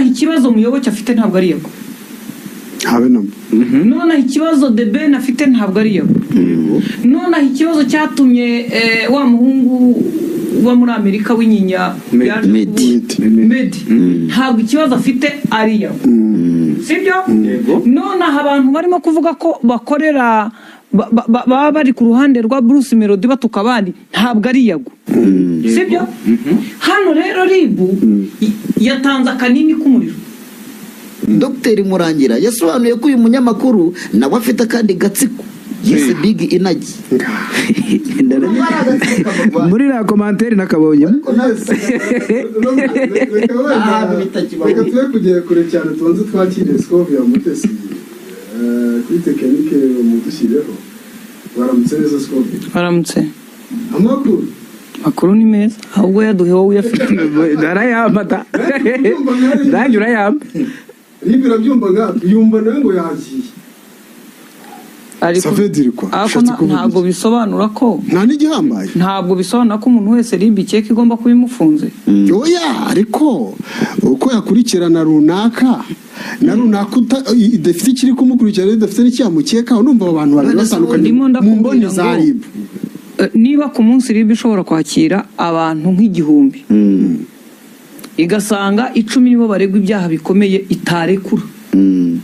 Ikibazo Muyoboke afite ntabwo ari Yago. Habe namba. Noneho ikibazo The Ben afite ntabwo ari Yago. Noneho ikibazo cyatumye wa muhungu uba muri Amerika w'inyinya yaje Meddy. Meddy, ntabwo ikibazo afite ari Yago, sibyo? Yego. Noneho abantu barimo kuvuga ko bakorera baba bari ku ruhande rwa Bruce Melody batuka abandi, ntabwo ari Yago, sibyo? Hano rero RIB yatanze akanini k'umuriro. Dr Murangira yasobanuye ko uyu munyamakuru nawe afite akandi gatsiko yise Big Energy. Muri la commentaire nakabonye. Ahantu bitakibaho. Reka tube kugera kure cyane, tubanze twakire Scovia Mutesi kuri tekinike mudushyireho. Baramutse neza, Scovia? Baramutse. Amakuru? Makuru ni meza, ahubwo yaduhe wowe uyafite. Arayampa, nanjye urayampa. RIB irabyumva nkatwe, yumva nawe ngo yagiye. Ariko Ça veut dire quoi? ariko Ushatse kuvuga ntabwo iki? bisobanura ko Nta n'igihambaye. Ntabwo bisobanura ko umuntu wese RIB ikeka igomba kuba imufunze. Oya, ariko uko yakurikirana runaka na runaka idafite ikiri kumukurikirana, idafite n'icyamukekaho, numva abo bantu babiri None se batandukanye ndimo mu ndakubwira mboni za ngo RIB. Niba ku munsi RIB ishobora kwakira abantu nk'igihumbi, igasanga 10 nibo baregwa ibyaha bikomeye itarekura,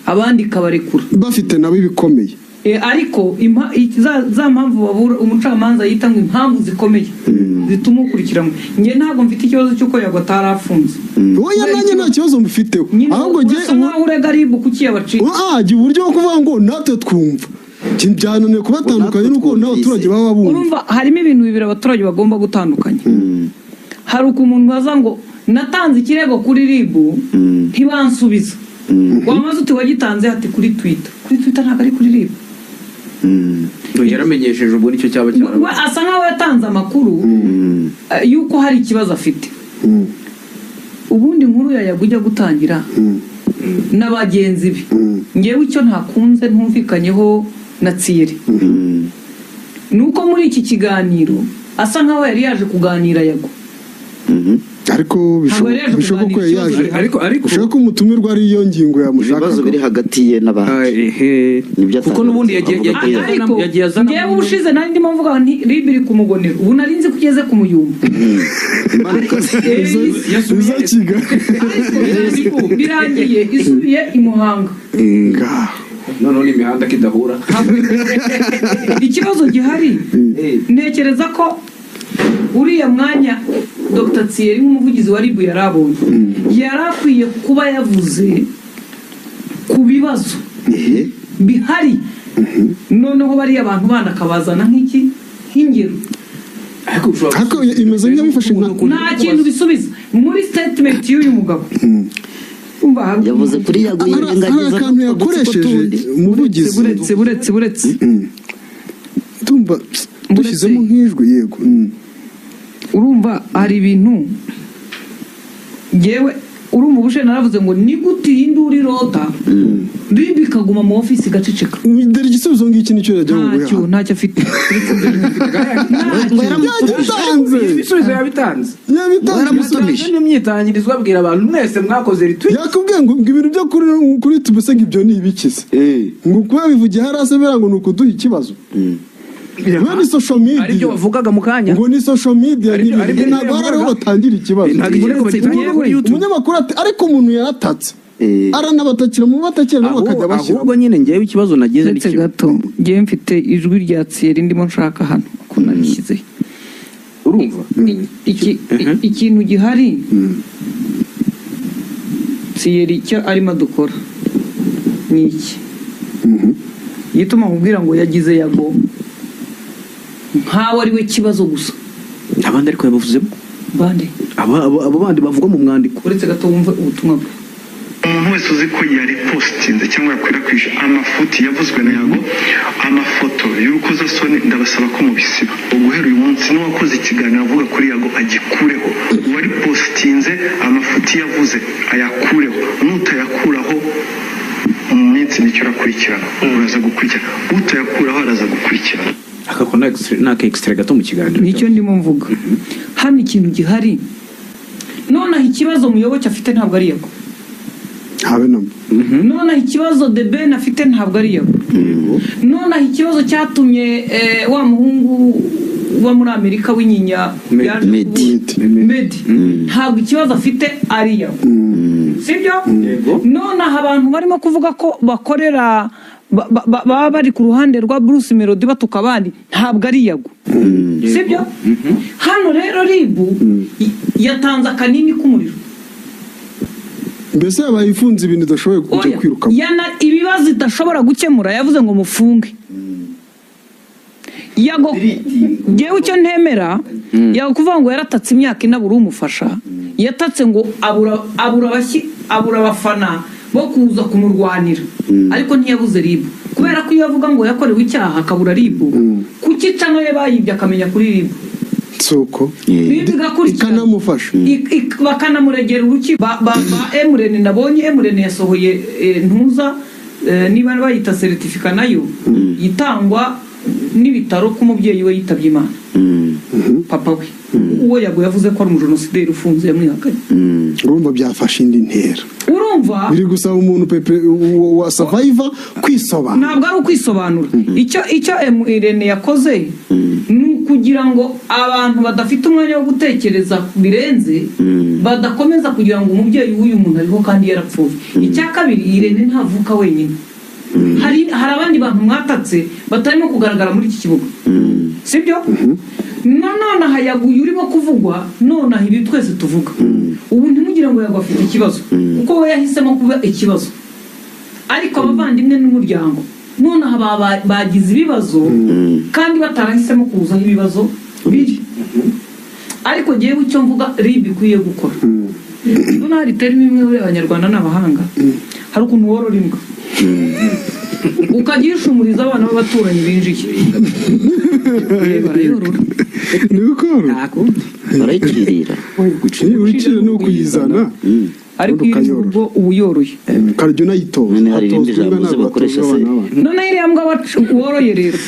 abandi ikabarekura bafite nabo ibikomeye. Ariko za mpamvu babura umucamanza yita ngo impamvu zikomeye zituma ukurikiranwa, njye ntabwo mfite ikibazo cy'uko Yago atarafunze. Oya, nanjye nta kibazo mbifiteho. Nyine Ahubwo njye urasa nkaho urega RIB kuki yabaciye. Ah, jya uburyo bwo kuvuga ngo natwe twumva byananiye kubatandukanya Natwe nuko n'abaturage twumvise. baba bumva. Urumva harimo ibintu bibiri abaturage bagomba gutandukanya. Hari ukuntu umuntu baza ngo natanze ikirego kuri RIB ntibansubiza, wamaze uti wagitanze, ati kuri Twitter. Kuri Twitter ntabwo ari kuri RIB. Yaramenyesheje, ubwo nicyo cyaba We cyarabaye. asa nkaho yatanze amakuru y'uko hari ikibazo afite. Ubundi inkuru ya Yago ujya gutangira na bagenzi be, ngewe icyo ntakunze ntumvikanyeho na Thierry ni uko muri iki kiganiro asa nkaho yari yaje kuganira Yago. Ariko Ntabwo yari yaje bishoboka ko kuganira yari ikibazo yaje gihari. Ariko bishoboka ko umutumirwa ari iyo ngingo Ibibazo biri yamushakaga. hagati ye n'abandi. Ehe. Nibyo Kuko n'ubundi yagiye avuga ko yagiye Ariko yagiye azana ngewe ubushize nari ndimo mvuga nti RIB iri ku mugonero, ubu nari nzi ko ugeze ku muyumba. Yasubiye. Iza Kigali. Ariko birangiye isubiye i Muhanga. Ngaho. Noneho n'imihanda ko idahura. Ikibazo gihari, ntekereza ko uriya mwanya Dr Thierry nk'umuvugizi wa RIB yari abonye, yari akwiye kuba yavuze ku bibazo bihari, noneho bariya bantu bandi akabazana nk'iki, nk'ingero. Ariko ushobora Ariko imeze nk'iyabifashe Nta kintu bisubiza muri statement y'uyu mugabo. Umva, hari Yavuze kuri Yago Hari yirengagiza akantu n'utwo dutsiko yakoresheje tundi. umuvugizi. Buretse, buretse, buretse. Tumva dushyizemo nk'ijwi, yego. Urumva hari ibintu ngewe, urumva ubushize naravuze ngo ni gute iyi nduru irota, RIB ikaguma mu ofisi igaceceka? Dore igisubizo ngiki nicyo yajya Ntacyo nguha. ntacyo afite. Ngo yaramutumije. Yagitanze. Ibisubizo yabitanze. Yabitanze. Yaramutumije. N'imyitangirizo abwira abantu mwese mwakoze retweet. Yakubwiye ngo ibintu byo kuri tubese ngo ibyo ni ibikize, ngo kuba bivugiye hariya se bera ngo ni ukuduha ikibazo, we ni social media. Aribyo wavugaga mu kanya. Ngo ni social media Aribyo- n'ibindi. Aribyo Ntabwo hari ariho yavugaga. batangira ikibazo. Ntabwo ikirego bagitangira kuri YouTube. Umunyamakuru ati ariko umuntu yaratatse, aranabatakira, mu batakira nabo bakajya bashyira. Ahubwo nyine ngewe ikibazo nagize ni Uretse kimwe. gato, ngewe mfite ijwi rya Thierry ndimo nshaka hano ko narishyize. Urumva. Ikintu gihari, Thierry icyo arimo adukora ni iki gituma nkubwira ngo yagize Yago nkaho ari we kibazo gusa. Abandi ariko yabavuzemo. Bande? Abo bandi bavugwa mu mwandiko. Uretse gato wumve ubutumwa bwe. Umuntu wese uzi ko yari positinze cyangwa yakwirakwije amafuti yavuzwe na Yago, amafoto y'urukozasoni, ndabasaba ko mubisiba. Guhera uyu munsi n'uwakoze ikiganiro avuga kuri Yago agikureho, uwari positinze amafuti yavuze ayakureho. Nutayakuraho, mu minsi mike urakurikirana, uraza gukurikirana. Utayakuraho araza gukurikirana. Aka ko ni aka extrait gato mu kiganiro. Nicyo ndimo mvuga hano. Ikintu gihari nonaha, ikibazo Muyoboke afite ntabwo ari Yago. Habe namba. Noneho ikibazo The Ben afite ntabwo ari Yago. Noneho ikibazo cyatumye wa muhungu uba muri Amerika w'inyinya yaje Meddy. Meddy, ntabwo ikibazo afite ari Yago, sibyo? Yego. Noneho abantu barimo kuvuga ko bakorera baba bari ku ruhande rwa Bruce Melody batuka abandi, ntabwo ari Yago, sibyo? Hano rero RIB yatanze akanini k'umuriro. Mbese yabaye ifunze ibintu idashoboye kujya Oya, kwirukamo. Ibibazo idashobora gukemura, yavuze ngo mufunge Yago. Ngewe icyo ntemera, Yago kuvuga ngo yaratatse imyaka 4 abura umufasha, yatatse ngo abura abafana bo kuza kumurwanira, ariko ntiyabuze RIB, kubera ko iyo avuga ngo yakorewe icyaha akabura RIB, kuki channel ye bayibye akamenya kuri RIB? Suko. RIB igakurikirana. Ikanamufasha. Bakanamuregera urukiko. Ba Emurene, nabonye Emurene yasohoye ntuza, niba bayita certificat, nayo itangwa n'ibitaro ko umubyeyi we yitabye Imana, papa we, uwo Yago yavuze ko ari umujenosideri ufunze, yamwihakanye. Urumva byafashe indi ntera. Urumva? Biri gusaba umuntu pepe wa survivor kwisobanura. Ntabwo ari ukwisobanura. Icyo Irene yakoze ni ukugira ngo abantu badafite umwanya wo gutekereza birenze badakomeza kugira ngo umubyeyi w'uyu muntu ariho kandi yarapfuye. Icya kabiri, Irene ntavuka wenyine, hari abandi bantu mwatatse batarimo kugaragara muri iki kibuga, sibyo? Nanone aha Yaguye urimo kuvugwa nonaha, ibi twese tuvuga ubu, ntimugire ngo Yago afite ikibazo kuko we yahisemo kuba ikibazo, ariko abavandimwe n'umuryango nonaha bagize ibibazo kandi batarahisemo kuzaho ibibazo biri. Ariko ngewe icyo mvuga RIB ikwiye gukora, noneho hari terme imwe, buriya Abanyarwanda ni abahanga, hari ukuntu worora imbwa ukajya uyishumuriza abana b'abaturanyi binjiye. Barayorora. Ni ukoro. Barayicirira. Wicira ni ukuyizana. Ariko iyo uri mu rugo uba uyoroye. Ukarya unayitoza. None hari irindi Hatozwa imbwa, jambo uzi ntabwo bakoresha hatozwa se? abana b'abantu. Noneho iriya mbwa woroye rero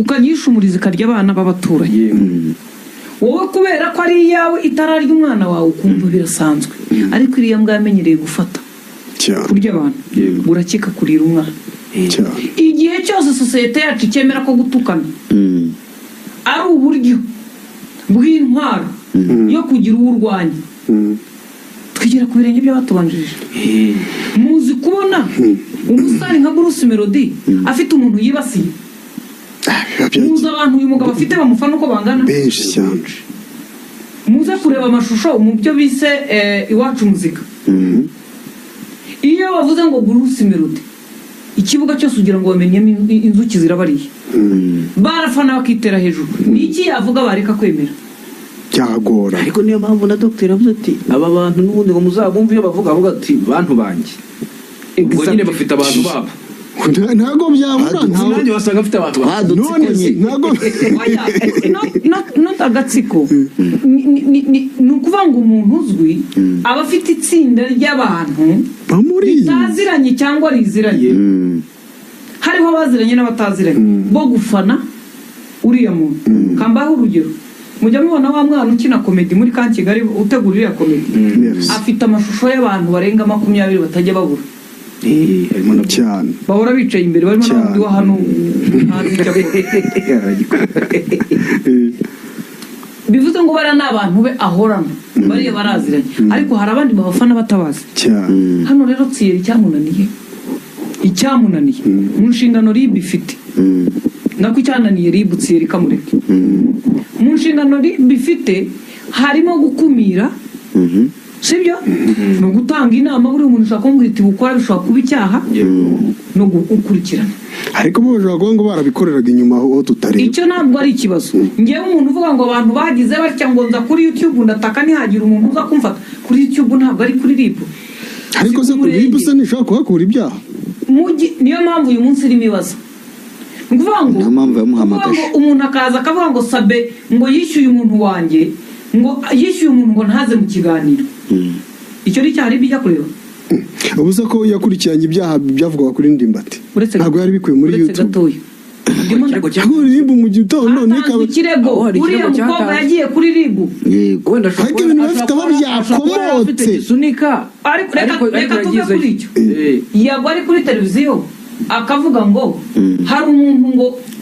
ukajya uyishumuriza ikarya abana b'abaturanyi, wowe kubera ko ari iyawe itararya umwana wawe ukumva birasanzwe, ariko iriya mbwa yamenyereye gufata Cyane. kurya abantu, urakeka kurira umwana. Cyane. Igihe cyose sosiyete yacu icyemera ko gutukana ari uburyo bw'intwaro yo kugira uwo urwanya, twigira ku birenge by'abatubanjirije. Muzi kubona umusare nka Bruce Melody afite umuntu yibasiye? Muzi abantu uyu mugabo afite bamufana uko bangana? Benshi cyane. Muze kureba amashusho mu byo bise Iwacu Muzika. Iyo bavuze ngo Bruce Melody, ikibuga cyose ugira ngo bamenyemo inzuki zirabariye, barafana bakitera hejuru. Ni iki yavuga bareka kwemera? Byagora. Ariko niyo mpamvu na dogiteri avuze ati aba bantu n'ubundi ngo muzabumve iyo bavuga, avuga ati bantu banjye. Ubwo nyine bafite abantu babo. Ntabwo byabura. Nanjye wasanga afite abantu babo. Hadutsiko None se nyine. ntabwo Oya, not agatsiko. Ni ukuvuga ngo umuntu uzwi aba afite itsinda ry'abantu bamuri ritaziranye cyangwa riziranye, hariho abaziranye n'abataziranye bo gufana uriya muntu. Kambaho urugero, mujya mubona wa mwana ukina comedy muri ka Kigali utegura iriya comedy? Yes. Afite amashusho y'abantu barenga 20 batajya babura. Harimo na Cyane. Bahora bicaye imbere, barimo n'abandi wa hano ntazi icyo akora. Bivuze ngo bariya ni abantu be ahorana, bariya baraziranye, ariko hari abandi babafana batabazi. Cyane. Hano rero Thierry icyamunaniye mu nshingano RIB ifite, nako icyananiye RIB, Thierry kamureke, mu nshingano RIB ifite harimo gukumira, sibyo? Ni ugutanga inama. Buriya umuntu ushobora kumubwira ati gukora bishobora kuba icyaha, no gukurikirana. Ariko bo bashobora kuba ngo barabikoreraga inyuma aho tutareba. Icyo ntabwo ari ikibazo. Ngewe umuntu uvuga ngo abantu bagize batya, ngo nza kuri YouTube ndataka ntihagire umuntu uza kumfata kuri YouTube, ntabwo ari kuri RIB. Ariko se kuri RIB se ntishobora kuhakura ibyaha? Niyo mpamvu uyu munsi irimo ibibazo. Ni ukuvuga ngo Niyo mpamvu yamuhamagaje. Ukuvuga ngo umuntu akaza akavuga ngo Sabe ngo yishyuye umuntu wanjye, ngo yishyuye umuntu ngo ntaze mu kiganiro, icyo ni icyaha RIB ijya kureba? Ubu se ko yakurikiranye ibyaha byavugwaga kuri Ndimbati, Uretse ntabwo yari bikuye muri uretse YouTube? Gatoya. Ikirego cya- RIB mu gitondo Hatanzwe nikaba ikirego Aho hari uriya ikirego mukobwa cyatanzwe. yagiye kuri RIB. Yego. Wenda ashobora Ariko kuba- ibintu bafite aho ashobora kuba yari afite byakomotse. gisunika. Ariko reka tuve yagizeyo. kuri icyo. Yagwa ari kuri televiziyo akavuga ngo hari umuntu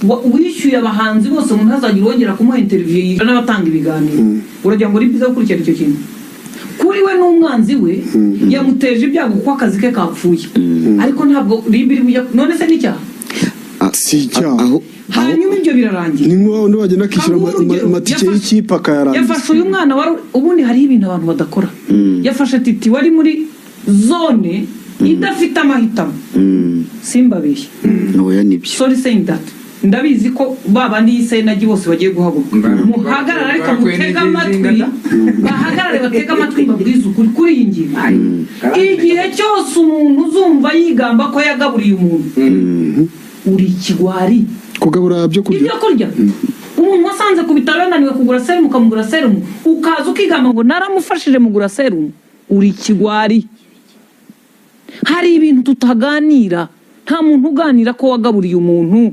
ngo wishyuye abahanzi bose ngo ntazagire wongera kumuha interview yishyura n'abatanga ibiganiro. Uragira ngo RIB ize gukurikirana icyo kintu? Kuri we n'umwanzi we yamuteje ibyago kuko akazi ke kapfuye, ariko ntabwo RIB iri bujya. None se n'icyaha? Si icyaha. Aho Hanyuma ibyo birarangira. Ni nk'uwo wundi wagenda akishyura Kaguha urugero. amatike y'ikipe akayarangiza. Yafashe uyu mwana wari, ubundi hariho ibintu abantu badakora. Yafashe Titi wari muri zone idafite amahitamo, simbabeshye. Oya, nibyo. Sorry saying that, ndabizi ko ba bandi y'isenagi bose bagiye guhaguruka. Muhagarare ariko mutege amatwi, bahagarare batege amatwi, babwize ukuri kuri iyi ngingo. Igihe cyose umuntu uzumva yigamba ko yagaburiye umuntu, uri ikigwari. Kugabura byo kurya? Ibyo kurya. Umuntu wasanze ku bitaro yananiwe kugura serumu, ukamugura serumu, ukaza ukigamba ngo naramufashije mugura serumu, uri ikigwari. Hari ibintu tutaganira. Nta muntu uganira ko wagaburiye umuntu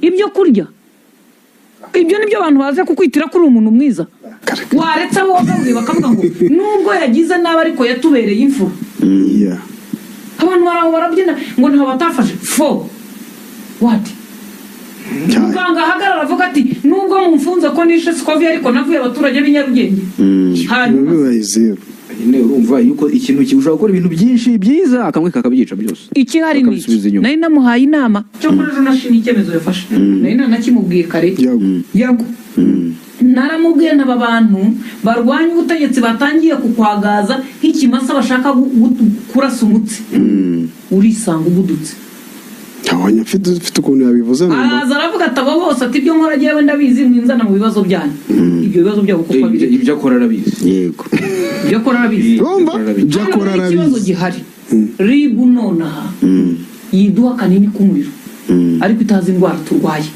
ibyo kurya. Ibyo nibyo abantu baje kukwitira ko uri umuntu mwiza. Waretse abo wagaburiye bakavuga ngo nubwo yagize nabi ariko yatubereye imfura. Abantu baraho barabyina ngo ntawe batafashe fo what. Cyane. Muganga ahagarara avuga ati nubwo mumfunze ko nishe Scovia, ariko navuye abaturage b'i Nyarugenge. Hanyuma Bibaye zeru. Nyine urumva yuko ikintu ushobora gukora ibintu byinshi byiza, akamwe kakabyica byose. Ikihari ni Bakabisubiza iki? inyuma. Nari namuhaye inama cyo kuri ejo, nashimye icyemezo yafashe, nari nanakimubwiye kare. Yago. Yago naramubwiye, n'aba bantu barwanya ubutegetsi batangiye kukwagaza nk'ikimasa bashaka kurasa umutsi, urisanga ugudutse. Ntabonye afite ukuntu yabivuze numva. Araza aravuga ati abo bose, ati ibyo nkora jyewe ndabizi, mwinzana mu bibazo byanyu, ibyo bibazo byabo kuko Ibyo abiri ibyo akora arabizi. Yego. Ibyo akora arabizi. Urumva ibyo akora Hano rero ikibazo arabizi. gihari, RIB nonaha yiduha akanini k'umuriro, ariko itazi indwara turwaye,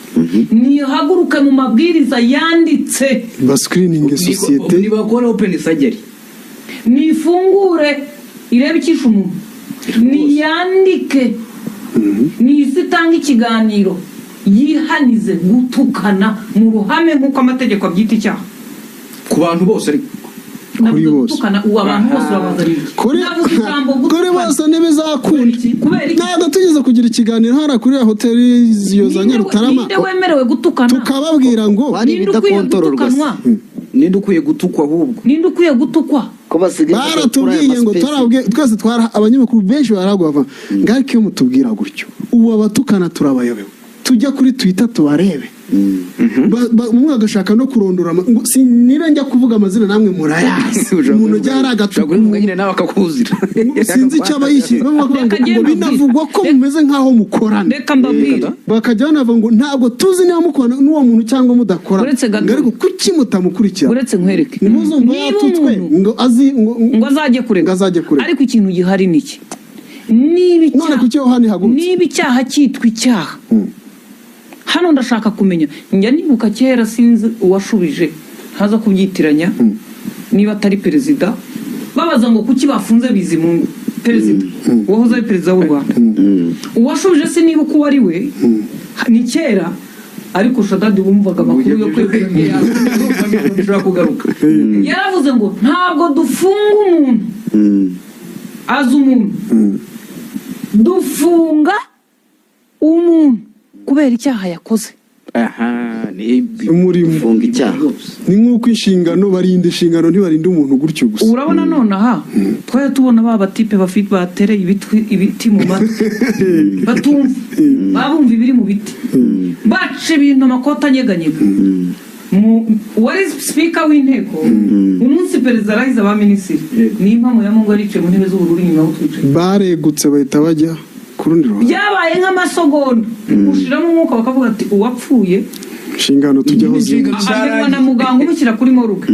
nihaguruke mu mabwiriza yanditse. Bascreening sosiyete. Nibakora open surgery. Nifungure irebe icyishe umuntu, niyandike, nisi itanga ikiganiro yihanize gutukana mu ruhame nk'uko amategeko abyita icyaha. Ku bantu bose ariko. Navuze Kuri bose. gutukana, ubu abantu bose urabazanira iki? Kuri Navuze ijambo kuri gutukana. bose ntibizakunda. Kubera iki? Ntabwo tugeze kugira ikiganiro hariya kuri ya hoteli iyo za Nyarutarama, Ninde wemerewe gutukana? tukababwira ngo Wari Ninde ukwiye ibidakontororwa se. gutukanwa? Ninde ukwiye gutukwa ahubwo? Ninde ukwiye gutukwa? Ko basigaye baratubwiye ngo turabwe twese, twara abanyamakuru benshi baragwa ngo ariko iyo mutubwira gutyo, ubu abatukana turabayobewe, tujya kuri Twitter tubarebe. Umwe agashaka no kurondora ngo sinira njya kuvuga amazina, namwe murayazi. Umuntu ujya hari Ushobora agatuku kubivuga nyine nawe akakuzira. Sinzi icyo aba yishyize. Bamwe bakavuga ngo Reka ngo ngende binavugwa ko mumeze nk'aho mukorana. Reka mbabwire. Bakajya banavuga ngo ntabwo tuzi niba mukorana n'uwo muntu cyangwa mudakora. Uretse gato. Ngo ariko kuki mutamukurikira? Uretse nkwereke. Ntuzumva Niba yatutswe umuntu ngo azi ngo ngo azajye kurega, Ngo azajye kurega. Ariko ikintu gihari ni iki? Niba None icyaha kuki Yohani ihagurutse? Niba icyaha cyitwa icyaha, hano ndashaka kumenya, njya nibuka kera, sinzi uwashubije, ntaza kubyitiranya, niba atari perezida, babaza ngo kuki bafunze Bizimungu, perezida wahoze ari perezida w'u Rwanda. Uwashubije sinibuka uwo ari we, ni kera, ariko Shadadi wumvaga amakuru yo kwegura. Bishobora kugaruka. Yaravuze ngo ntabwo dufunga umuntu azi umuntu, dufunga umuntu kubera icyaha yakoze. Aha ni Umurimo. Funga icyaha. Ni nk'uko inshingano barinda inshingano, ntibarinda umuntu gutyo gusa. Urabona nonaha twajya tubona ba batipe bafite batereye ibiti mu matwi, batumva, baba bumva ibiri mu biti, baca ibintu amakoti anyeganyega. Uwari speaker w'inteko umunsi perezida arahiza ba minisitiri, ni impamo ya Mungu, yaricaye mu ntebe z'ubururu inyuma aho twicaye. Baregutse bahita bajya ku rundi ruhande. Byabaye nk'amasogonda ushiramo umwuka, bakavuga ati uwapfuye Inshingano tujyaho zimwe. aherwa na muganga umushyira kuri morgue.